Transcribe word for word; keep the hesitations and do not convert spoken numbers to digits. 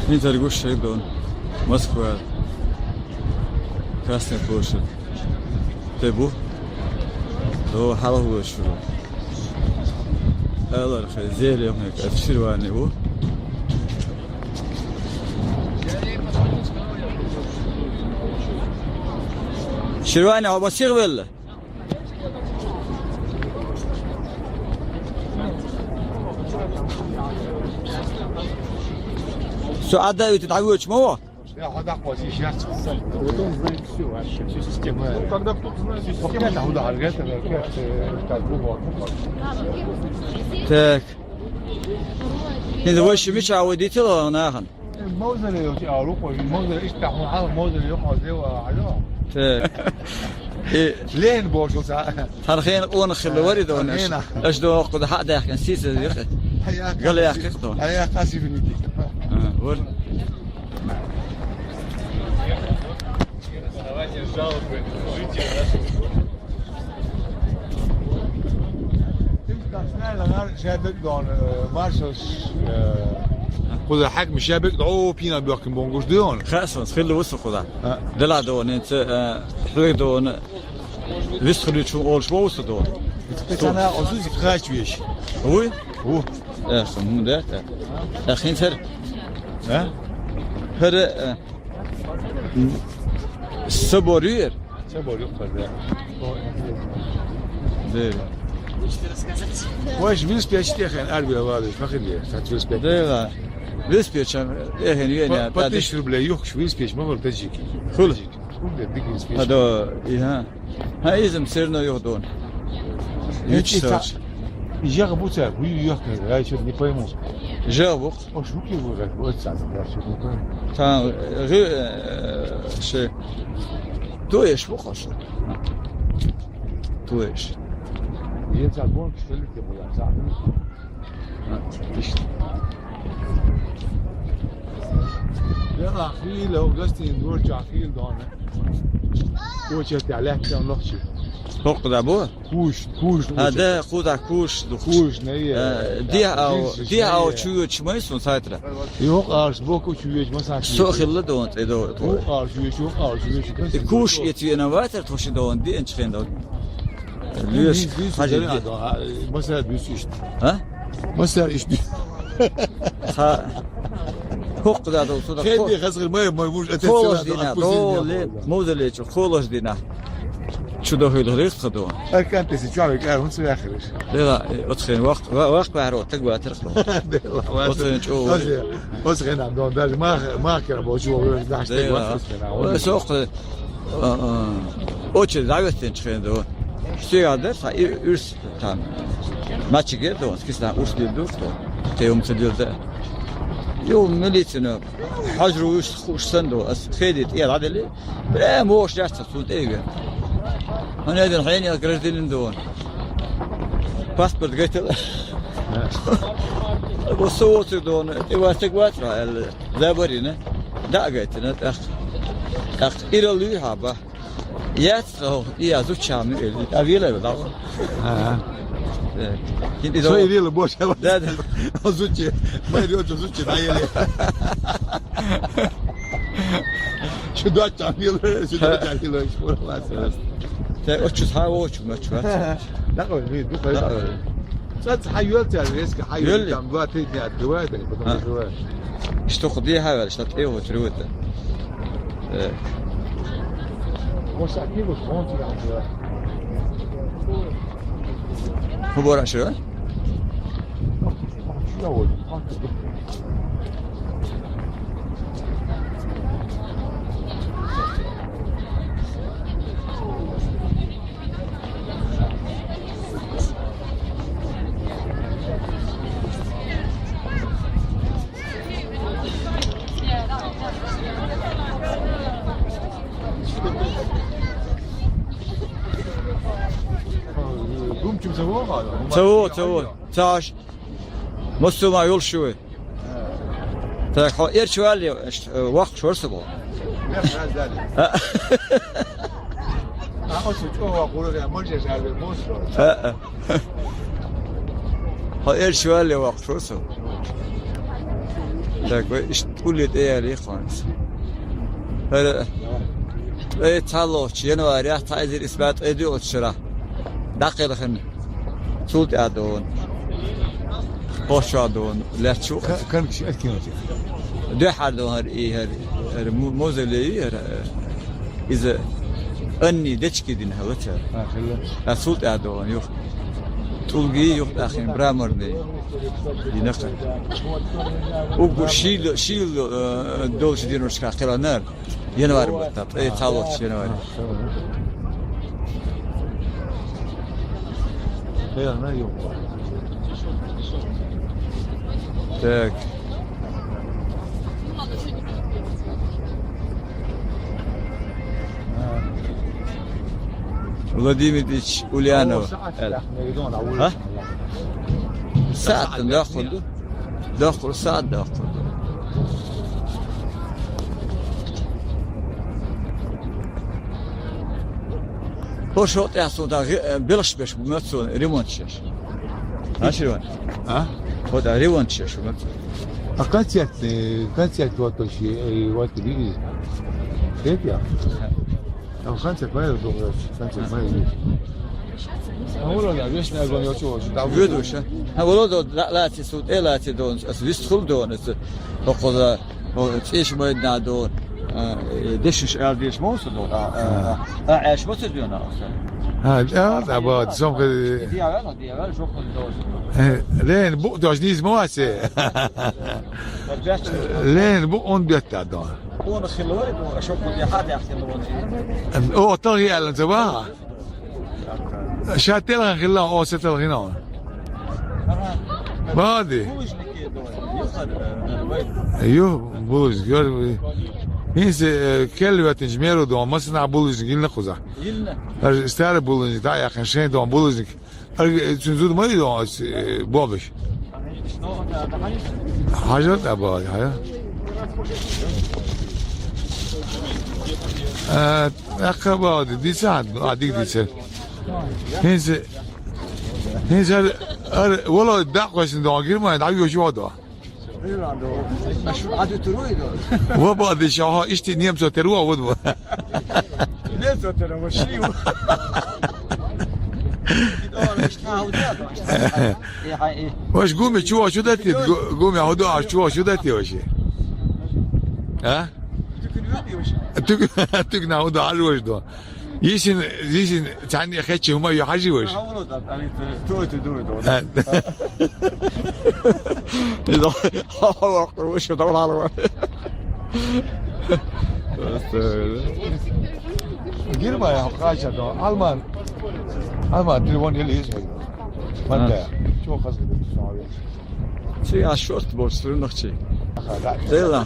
ХӀинца гуш шайгдон Москва, Красная площадь. Те бу? До хьалхалошро. Алар хай зеле хай кат ширвани бу. Ширвани, а басир велла? Су ада вит дӀавуч ма ва? Я хадак ва си шарц. Вот он знает всё вообще, всю систему. Ну, когда кто-то знает всю систему, да, да, да, да, да, да, да, да, да. Так. ХӀинца вай шимича а вай дитила нахана. Мавзале йоч а рукъо, мавзале иштта хӀун хӀял, мавзале юкъа зева, алло. Так. И Лен бошуца. Тархен къона хилла вари дона. Тархена. Аш до къуда хьа дахкан сиса зихи. Гала яхких до. Ая касифни. А, вор. Шабек дон, э, маршал, э, куда хак ми шабек до пина бёхкин бонгуш дон. Хасон, хилла вусу куда. А. Дела дон, это, э, хлеб дон. Вис хилли чу олш вовсу дон. Спецана озузи кхач веш. Уй? У. Э, сум, да, да. Э, хинтер. А? Хер, э, Собор юр? Собор юр, да. Да. Ваш виспеч техен арби авали, фахили, сат виспеч. Да, да. Виспеч, э, хен, ю, По, не, по да, тысяче рублей, юхш виспеч, могу таджики. Хул. Таджики. Хул, да, биг виспеч. А, да, и, ха. Ха, изм всё равно юх дон. Эти Юч та-, сач. Жага буца, бу юх, я что-то не пойму. Жага бух. О, шуки вырак, вот сам, я что-то не пойму. Та, э, э, ше. То еш бух, а что? То еш. Есть альбом, что ли, где была, сам? А, ишт. Я ахил, о, гостин, дворча ахил, дон. Очередь, а лет там лохчи. Хок да бу? Куш, куш, ХӀа, да, куда куш, ду куш. Куш, не, э, э, да, диа ау, куш, диа ау не, чуё чмай сун сайтра. Юх арш боку чуё чмай сайтра. Со хилла дон, э, до, то. Юх арш, юх арш, юх арш. Э, куш, э, ти на ватер, то ши дон, ди эн чхен дон. Леш, хажи ди. Масар ишт. А? Масар ишт. Ха. Хок да дол суда. Хенди хазгыр май, май муж, это холош дина, отпустить до не ле, было, да. Музеле чу холош дина. Чудо хилгрих хадо. Аркан теси чуавик арун су яхриш. Дела, э, отхен вахт, ва-, вахт вахро, так ватер хадо. Дела, отхен чу. Отхен ам дон, даже мах, мах кера бочу, даш так вахт. Дела. Сох, э, а, а, оче завестен чхен до. Все адрес, а, и, юрс. Там. Мачиге до, скисна ушли ду, что. Те ум цедил да. Ю милицина. Хажру уш, уш сандо, ас хедит, я радели. Э, мош яста су теве. Ана ден хайни гражданин до. Паспорт гайтел. Бо сооту до, и вас так ватра, забарина. Да гайтина, так. Так, иралу хаба. Яц, о, я зучами, э, а вилер, да? Ага. Э, хин-, Что и вилер, больше. Да, да. Зучи, мы рёчу зучи, да, еле. Сюда чамил, сюда чамил, школа. Те, очу, ха, очу, очу. Да, ой, не, духа. Да, ой. Цац хьайолтяр, резко хьайол, там два-три дня открывает, они потом закрывают. Что худи хавал, что ты его трюта. Э. Может, они вот, вон тебя открывают. Хубора шо? Думчим цаво, цаво, цаво. Цаш. Мусума юл шуй. Так, хо, эрчвали, э, вахт шорса бо. А? А, о, су, чё, ва, курага, морже, жарбе, мусу. А, а. Хо, эрчвали, вахт шорса. Так, вай иштта тӀуле тӀе яьлла хӀанз. ХӀара, ткъе цхьаллахчу январехь цхьа эзар исс бӀе ткъе доьалгӀачу шарахь дӀакхелхина цул тӀаьхьа дона, кхоччуш дона лаьтташ ву. Ка-, канкаш а кино те. Дуьххьара дона хӀара и, хӀара, хӀара му-, мавзолей, хӀара, иза анни дечки дина хӀаллаца. А, хилла. А, цул тӀаьхьа дона юха. ТӀулгий юха тӀаккха мраморный дина кхин. Уггар шийла, шийла, э, долчу деношкахь кхелхинера. Январь баттахь, ткъе цхьаллахчу январь. Так. Владимир Ильич Ульянов. А? СаӀат доккхур ду. Доккхур, саӀат доккхур ду. ХӀо шо тӀехь суна гӀи-, э, белхаш беш бу моьтту суна ремонт еш. Наши ремонт? А? ХӀо тӀехь ремонт еш бу моьтту. А концерт, э, концерт вот вообще, э, вот видишь? Эт я? Там концерт, поехали, думаю, концерт, поехали. А вот, да, вечно огонь, я чего, что там. Ведущий. А вот, да, лаци, су-, э, лаци, дон, ас вистхул, дон, ас, хо-, хоза, хо-, цӀеш майдана, дон, э, дешиш, эр деш мовса, дон, а, а, а, а, эш моци, дон, а, аса. А, да, да, вот, сам, э, диавел, диавел, жопа, дон. Э, Лен, бу, даже не из Моаси. Лен, бу, он бетта, дон. Уна хилла вай, уна шо кху де хьан де хилла вай. О, тахи аьлла ца баха. Ша телхан хилла, о, са телхина. Бади. Ю, булыжник, ю. ХӀинца, э, келла веттинчу меру дон, масана булыжник йилна кхуза. Йилна. Даже старый булыжник, да, яхин шайн дон булыжник. Ар, э, цуьнан зуда ма ю, э, бобаш. Хьажар тӀе боху, хьажар. Э, тӀаккха боху, дица, а, дика дица. ХӀинца, хӀинца ар, ар, вало даккхойсна догӀу, гирма, дӀа йош воху догӀу. Ва бадиша, хьо иштта немцо тера ву, вуд ву. Немцо тера ву, ши ву. Ваш гуми чего, что дать? Гу-, гуми, а худа, а чего, что дать вообще? А? Тук, тук на худа, а жуж до. Йисин, йисин, цхьанне хеччи хӀума ю хьажи ваш? Гирма я хача до. Алман. Алман, телефон ели йис. Манда. Чё хазгы? Чи а шорт борс рынок чи. Ага, да. Зелан.